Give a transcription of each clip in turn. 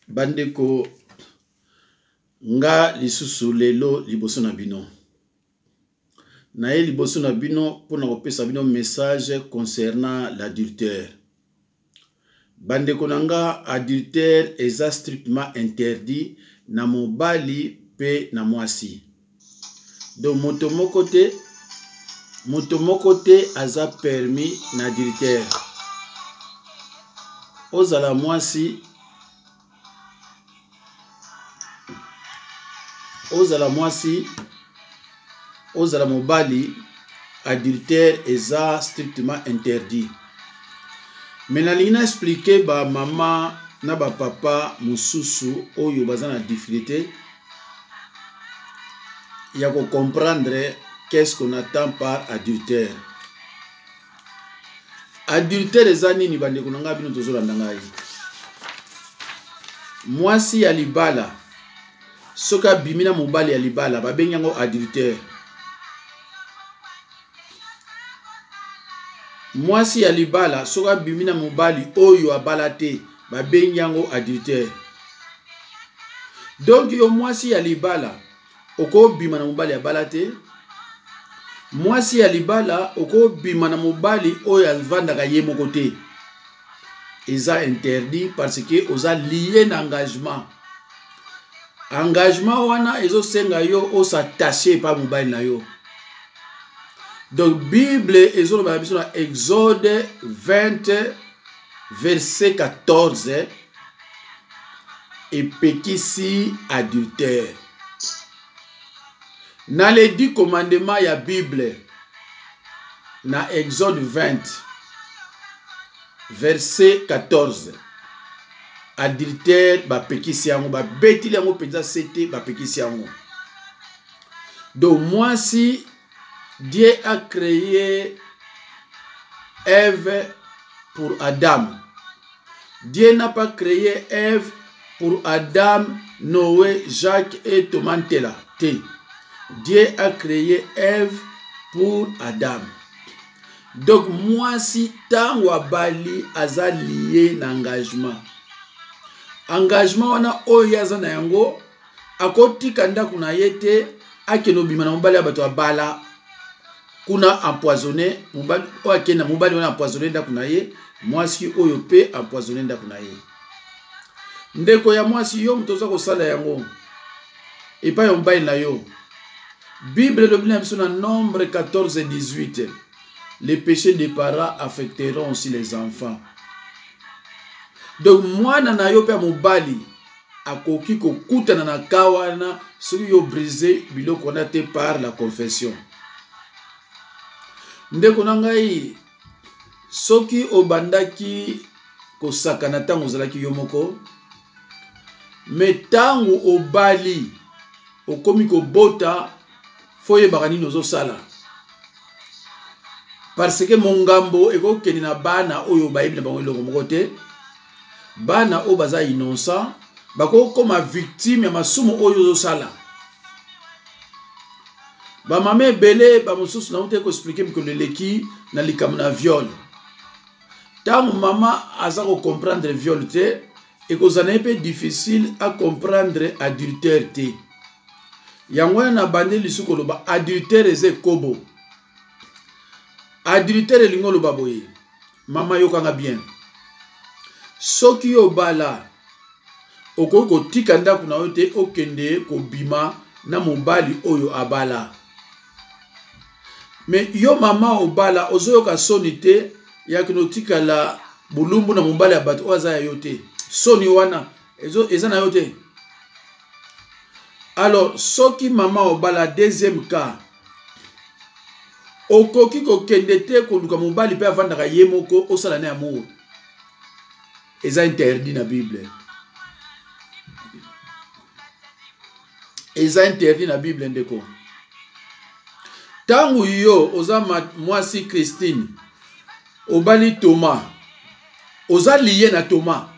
Bandeko nga lisusu lelo liboso na bino naye liboso na bino mpo na kopesa bino message concernant l'adultère. Bandeko na nga, adultère eza strictement interdit na mobali mpe na mwasi. Donc moto moko te moto moko te aza permis na adultère. Ozala mwasi ozala mwasi ozala mobali adultère eza strictement interdit mais nalingi na explike bamama na bapapa mosusu oyo baza na difficulté ya kocomprendre qu'est-ce qu'on attend par adultère. Adultère eza nini bandeko na ngai bino tozolanda ngai mwasi ya libala soki abimi na mobali ya libala babengi yango adultère. Mwasi ya libala soki abimi na mobali oyo abala te babengi yango adultère. Donc yo mwasi ya libala okobima na mobali abala te, mwasi ya libala okobima na mobali oyo avandaka ye moko te, eza interdit parce que oza lié na engagement. Engagement wana ezosenga yo os'attacher epai mobali na yo. Donc Bible ezoloba na biso na Exode 20 verset 14 epekisi adultère. Na les 10 commandements ya Bible na Exode 20 verset 14 adultère bapekisi yango, babetili yango mpenza sete, bapekisi yango. Donc mwasi, Dieu a créé Ève pour Adam. Dieu n'a pas créé Ève pour Adam, Noé, Jacques et Thomas Ntela. Te. Dieu a créé Ève pour Adam. Donc mwasi ntango abali aza lié na engagement. Engagement wana oyo ye aza na yango, akotika ndako na ye te akende obima na mobali ya bato abala kuna empoisonné mobali oyo akende na mobali wana empoisonné ndako na ye, mwasi oyo mpe empoisonné ndako na ye. Ndeko ya mwasi, yo moto oza kosala yango epai ya mobali na yo. Bible elobi na biso na Nombre 14 18, les péchés des parents affecteront aussi les enfants. Donc mwana na yo mpe ya mobali akoki kokutana na ka wana soki yo brise biloko wana te par la confession. Ndeko na ngai, soki obandaki kosakana ntango ozalaki yo moko, me ntango obali okomi kobota, fo oyebaka nini ozosala, parce que mongambo ekokende na bana oyo bayebi na bango eloko moko te. Bana oyo baza innocent bakokoma victime ya masumu oyo ozosala. Bamama ebele bamosusu nauti koexplike mikolo eleki na likambo na viol. Ntango mama aza kocomprendre viol te, ekozala na ye mpe difficile acomprendre adultère te. Yango wana nabandi lisusu koloba adultère eza ekobo. Adultère elingi oloba boye, mama yokanga bien, soki yo obala okoki kotika ndako na yo te okende kobima na mobali oyo abala. Me yo mama obala ozoyoka soni te ya kende otikala bolumbu na mobali ya bato oyo aza ya yo te? Soni wana eza na yo te. Alors soki mama obala, deuxième cas, okoki kokende te koluka mobali mpe avandaka ye moko osala na amour, eza interdit na Bible. Eza interdit na Bible ndeko. Ntango yo oza mwasi Christine obali Thomas, oza lié na Thomas.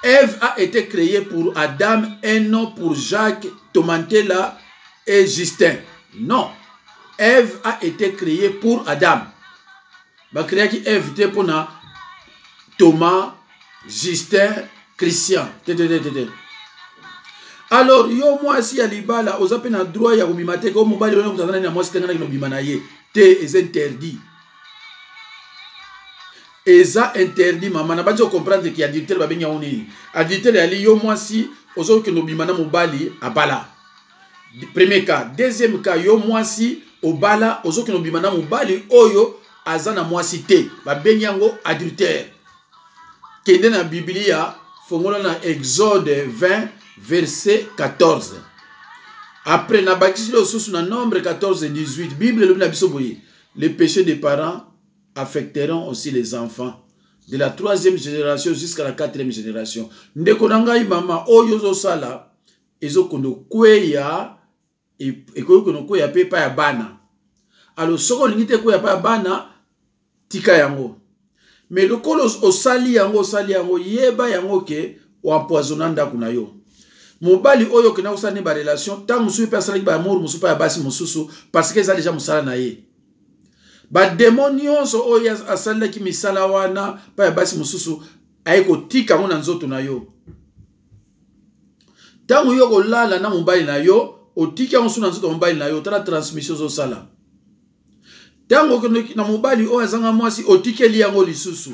Ève a été créée pour Adam et non pour Jacques, Tomantela et Justin. Non. Ève a été créée pour Adam. Ba créaki Ève te pona Thomas, Justin, Christian te te te te te. Alors yo mwasi ya libala oza mpe na droit ya kobima te ko mobali wana moto aza nani na mwasi te ngai nakende kobima na ye te, eza interdit, eza interdit mama. Na bandi ocomprendre ke adultère babengi yango nini? Adultère yali yo mwasi ozokende obima na mobali abala, premier cas. Deuxième cas, yo mwasi obala ozokende obima na mobali oyo aza na mwasi te, babengi yango adultère. Kende na Biblia, fongola na Exode 20 verset 14. Après nabakisi lisusu na Nombre 14 18. Bible elobi na biso boye: les péchés des parents affecteront aussi les enfants de la troisième génération jusqu'à la quatrième génération. Ndeko na ngai mama, oyo ozosala ezokondo kweya, ekoki kono kweya mpe epai ya bana. Alors soki olingi te ekweya epai ya bana, tika yango. Mais lokola osali yango, osali yango, yeba yango ke oempoisonna ndako na yo. Mobali oyo okenda kosala ne barelation, ntango mosusu mpe asalaki baamour mosusu mpe ya basi mosusu, parce que eza deja mosala na ye. Bademo nyonso oyo asalelaki misala wana mpe ya basi mosusu, aye kotika yango na nzoto na yo. Ntango yo kolala na mobali na yo, otiki yango su na nzoto ya mobali na yo. Tala transmission ozosala. Ntango okende na mobali oyo azanga mwasi, otikeli yango lisusu.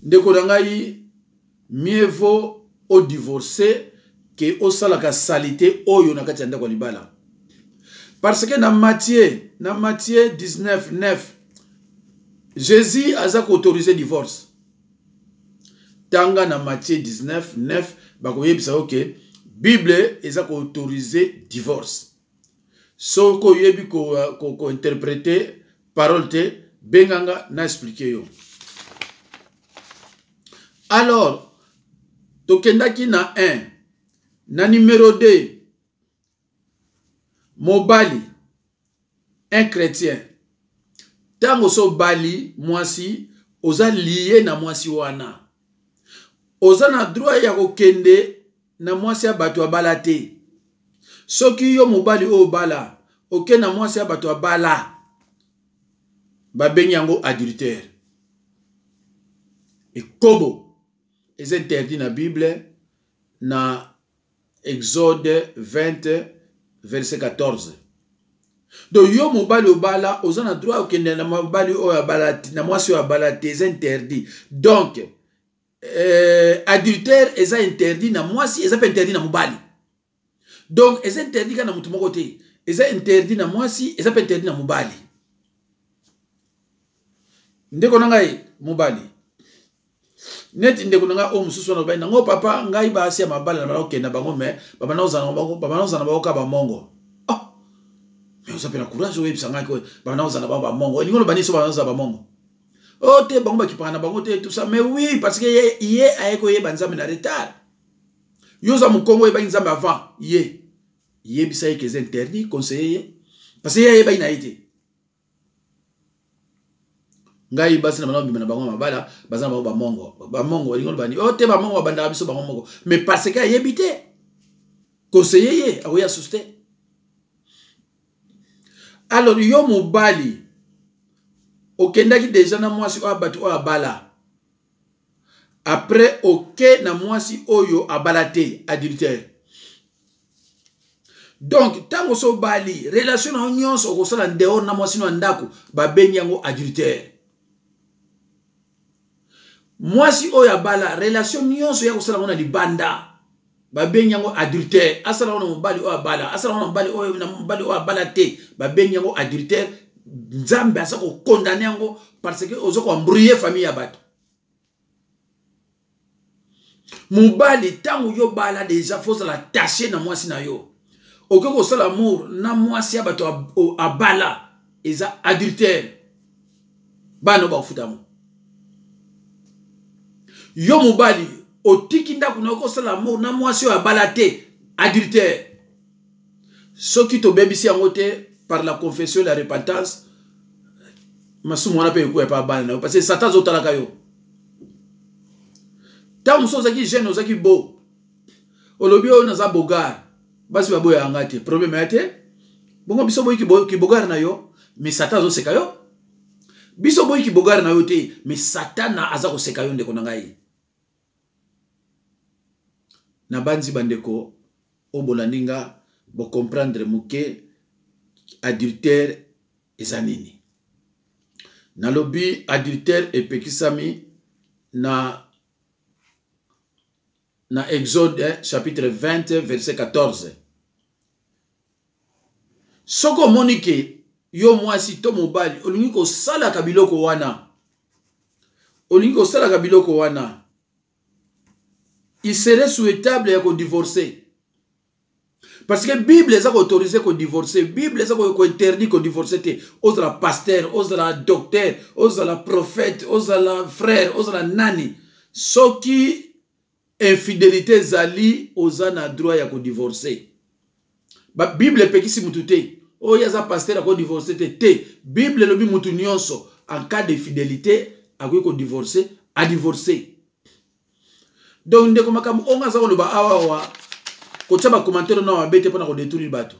Ndeko na ngai, mieux vaut odivorce ke osalaka salite oyo na kati ya ndako ya libala. Parce que na Matthieu 19 9, Jésus aza koautoriser divorce. Tanga na Matthieu 19 9, bakoyebisa yo ke Bible eza koautoriser divorce. Soki oyebi kointerpréter ko, ko parole te, benganga na expliquer yo. Alors tokendaki na 1. Na numéro 2, mobali, un chrétien, ntango so obali mwasi, oza lié na mwasi wana. Oza na droit ya kokende na mwasi ya bato abala te. Soki yo mobali oyo obala, oke na mwasi ya bato abala, babengi yango adultère, ekobo. Eza interdit na Bible, na Exode 20 verset 14. Donc yo mobali obala, oza na droit okende na mobali oyo abala, na mwasi oyo abala te, eza interdit. Donc adultère eza interdit na mwasi, eza mpe interdit na mobali. Donc eza interdit kaka na motu moko te, eza interdit na mwasi, eza mpe interdit na mobali. Ndeko na ngai mobali, neti ndeko na ngai oyo mosusu wana, obali nango: "Papa, ngai basi ya mabala na bana kokenda bango, mais babanda kozala na bango kaka bamongo." Oh, mais oza mpe na courage oyebisa ngai babanda kozala na bango bamongo. Elingi oloba nini so babanda kozala bamongo? O te, bango bakipaka na bango te, tout ça. Mais oui, parce que ye, ye aye koyeba Nzambe na retard. Yo oza mokongo, oyebaki Nzambe avant ye. Yebisa ye ke eza interdit, conseiller ye, parce que ye ayebaki na ye te. Ngai basi na bana babima na bango ya mabala, baza na bango bamongo. Bamongo elingi oloba nini? O te, bamongo babandaka biso bango moko. Mais parce que ayebi te, conseiller ye, akoya susu te. Alors yo mobali okendaki deja na mwasi oyo bato oyo abala, après oke na mwasi oyo abala te, adultère. Donc ntango so obali, relation na yo nyonso okosala dehors na mwasi no ya ndako, babengi yango adultère. Mwasi oyo abala, relation nyonso ya kosala yango na libanda, babengi yango adultère. Asala yango na mobali oyo abala, asala yango na mobali oyo, na mobali oyo abala te, babengi yango adultère. Nzambe aza kocondamner yango parce que oza koembrouiller famille ya bato. Mobali, ntango yo bala deja, faut ozala attaché na mwasi na yo. Okoki kosala amour na mwasi ya bato abala, eza adultère. Bana bakofutamo. Yo mobali otiki ndako na yo, kosala amour na mwasi oyo abala te, adultère. Soki tobebisi yango te par la confession et la repentance, masumu wana mpe ekoya pa bana na yo, parce que Satan azotalaka yo. Ntango mosusu ozalaki jeune, ozalaki beau, olobi: "Oyo naza beau gars, basi baboyaka nga te, problème ya te." Bongo biso boyi kibeau gars na yo, mais Satan azoseka yo. Biso boyi kibeau gars na yo te, mais Satana aza koseka yo. Ndeko na ngai. Nabanzi bandeko oyo bolandi nga bocomprendre moke adultère eza nini. Nalobi adultère epekisami na na Exode chapitre 20 verset 14. Soki omoni ke yo mwasi to mobali olingi kosalaka biloko wana, olingi kosalaka biloko wana, il serait souhaitable ya kodivorce, parce que Bible eza koautorize kodivorce, Bible eza kointerdit kodivorce te. Ozala pasteur, ozala docteur, ozala prophète, ozala frère, ozala nani, soki infidélité ezali, oza na droit ya kodivorce. Ba Bible epekisi mutu te oyo aza pasteur akodivorce te. Te, Bible elobi mutu nyonso en cas de fidélité akoki kodivorce, adivorce. Donc ndeko, makambo oyo nga aza koloba awawa, kotia bacommentaire na mabe te mpona kodétruire bato.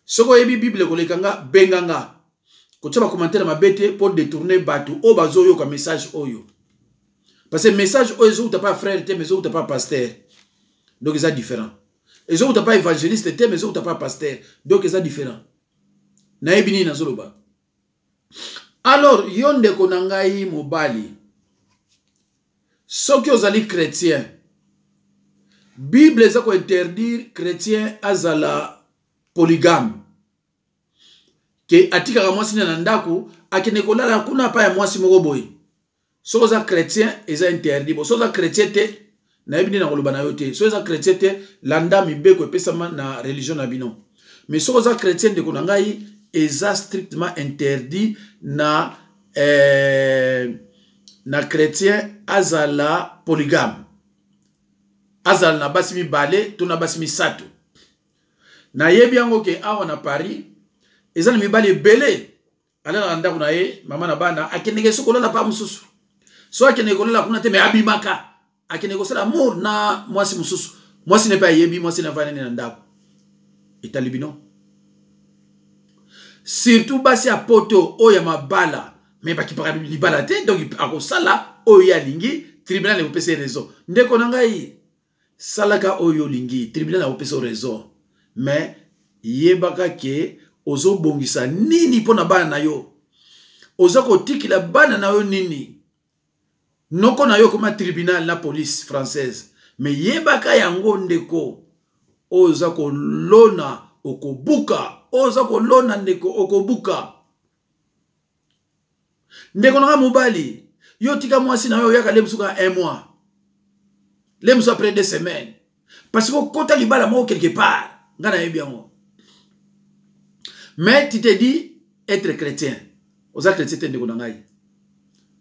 Soki oyebi Bible koleka nga, benga nga. Kotia bacommentaire mabe te mpo détourner bato oyo bazoyoka message oyo, parce que message oyo ezowuta pa frère te, mais ezowuta pa pasteur, donc eza différent. Ezowuta pa évangéliste te, mais ezowuta pa pasteur, donc eza différent. Nayebi nini nazoloba. Alors yo ndeko na ngai mobali, soki ozali chrétien, Bible eza kointerdire chrétien azala polygame, ke atikaka mwasi na ndako, akende kolala kuna pa ya mwasi moko boye. Soki oza chrétien, eza interdit. Bo soki oza chrétien te, nayebi nde na koloba na yo te. Soki oza chrétien te, landa mibeko epesama na religion na bino. Mais soki oza chrétien, ndeko na ngai, eza strictement interdit na chrétien azala polygame, azala na basi mibale to na basi misato. Nayebi yango ke awa na Paris eza na mibali ebele, alalaka ndako na ye, mama na bana, akendeke so kolala pa mosusu. So akendeke kolala kuna te, me abimaka, akendeke kosala amour na mwasi mosusu. Mwasi ne mpe ayebi, mwasi na avandi na ndako. Etali bino, surtout basi ya poto oyo ya mabala, me bakipaka libala te. Donc akosala oyo ye alingi, tribunal ekopesa ye raison. Ndeko na ngai, salaka oyo olingi, tribunal akopesa raison, mais yebaka ke ozobongisa nini mpo na bana na yo, oza kotikila bana na yo nini. Noko na yo okoma tribunal na police française, mais yebaka yango ndeko, oyo oza kolona okobuka, oyo oza kolona ndeko okobuka. Ndeko na nga mobali, yo tika mwasi na yo, oyaka le mosusu kaka un mois, le mosusu après 2 semaines, parce que okota libala moko quelque part. Nga nayebi yango. Mais tu te dis être chrétien, oza chrétien te. Ndeko na ngai,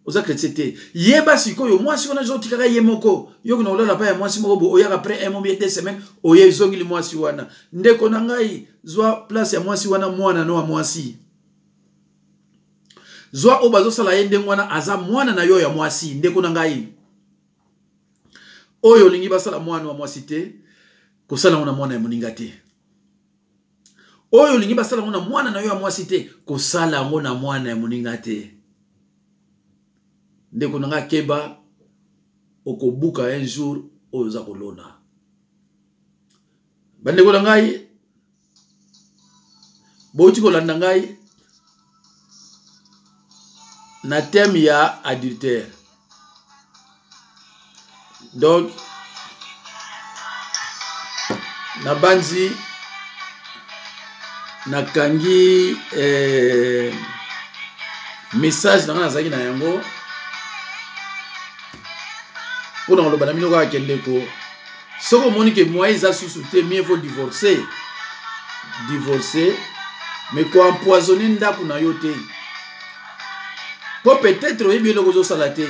oza chrétien te. Yeba sikoyo, mwasi wana otikaka ye moko, yoki na olala pa ya mwasi moko bo, oyaka après un mois, 2 semaines, oye ezongili mwasi wana. Ndeko na ngai, zwa place ya mwasi wana, mwana no ya mwasi, zwa oyo bazosala ye ndenge wana, aza mwana na yo ya mwasi. Ndeko na ngai, oyo olingi basala mwana wa mwasi te, kosala yango na mwana ya moninga te. Oyo olingi basala yango na mwana na yo ya mwasi te, kosala yango na mwana ya moninga te. Ndeko na ngai, keba, okobuka un jour oyo oza kolona. Bandeko na ngai, bouti kolanda ngai na thème ya adultère. Donc nabanzi nakangi message na ngai nazalaki na yango mpona koloba na bino kaka ke ndeko, soki omoni ke moyen eza susu te, mieux vaut divorcer, divorcer, mais koempoisonne ndako na yo te, mpo peut-être oyebi eloko ozosala te,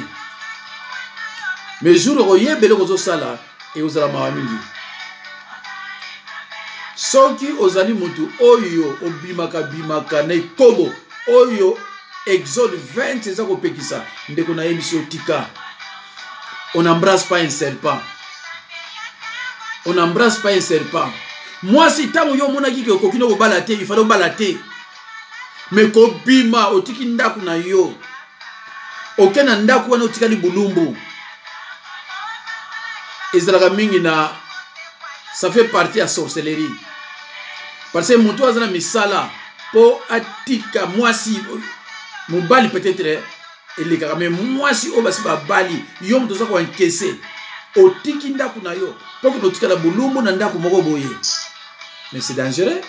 mais jour okoyeba eloko ozosala, ekozala mawa mingi. Soki ozali motu oyo obimaka bimaka na ekobo oyo Exode 20 eza kopekisa, ndeko, nayebisi yo, tika. On n'embrasse pas un serpent, on n'embrasse pas un serpent. Mwasi, ntango yo omonaki ke okoki no kobala te, ifale obala te. Me kobima, otiki ndako na yo, oke na ndako wana, otikali bulumbu. Ezalaka mingi na ça fait partie ya sorcellerie, parce que moto aza na misala mpo atika mwasi, mobali peut-être elekaka, mais mwasi oyo basi babali, yo moto oza koankese, otiki ndako na yo mpo kende otikala bolumbu na ndako moko boye, mais c'est dangereux.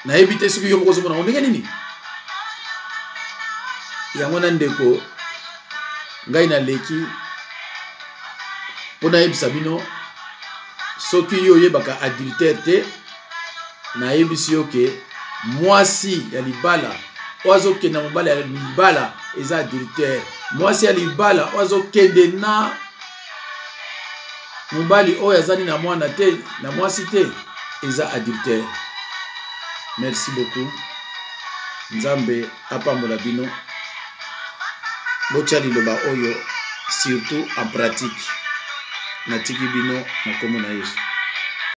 Nayebi te soki yo moko ozomona yango ndenge nini. Yango na ndeko ngai naleki mpo nayebisa bino, soki yo oyebaka adultère te, nayebisi yo ke mwasi ya libala oyo azokende na mobali ya libala eza adultère. Mwasi ya libala oyo azokende na mobali oyo azali na mwana te, na mwasi te, eza adultère. Merci beaucoup, Nzambe apambola bino. Botya liloba oyo surtout en pratique. Natiki bino na nkombo na Yesu.